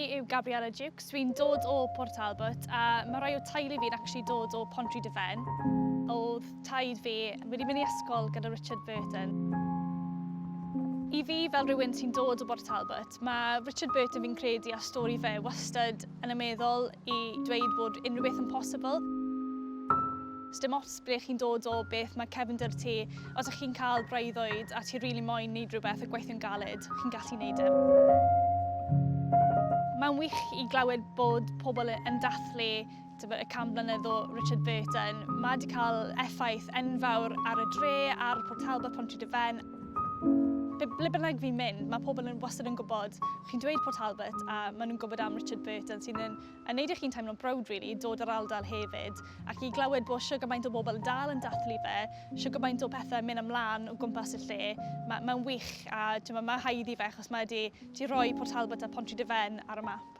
yw Gabriella Jukes, dwi'n dod o Port Talbot a mae rhai o teulu fi'n actually dod o Pontrhydyfen. Oedd taid fi wedi mynd i ysgol gyda Richard Burton. I fi, fel rhywun sy'n dod o Bort Talbot, mae Richard Burton fi'n credu a stori fe wastad yn y meddwl i dweud bod unrhyw beth yn posibl. Sdim ots ble chi'n dod o, beth mae cefndir ti, os ych chi'n cael breuddwyd a ti rili moyn neud rhywbeth a gweithio'n galed, chi'n gallu neud e. Mae'n wych i glywed bod pobl yn dathlu y 100 mlynedd o Richard Burton. Mae wedi cael effaith enfawr ar y dre, ar Port Talbot, Pontrhydyfen. Ble bynnag fi'n mynd, mae pobl yn wastad yn gwybod, chi'n dweud Port Talbot a maen nhw'n gwybod am Richard Burton sy'n yn neud i chi'n teimlo'n proud really, dod o'r ardal hefyd ac i glywed bod shwd gymaint o bobl dal yn dathlu fe, shwd gymaint o pethau mynd ymlaen o gwmpas y lle, mae'n wych a mae haeddu fe achos mae wedi rhoi Port Talbot a Pontrhydyfen ar y map.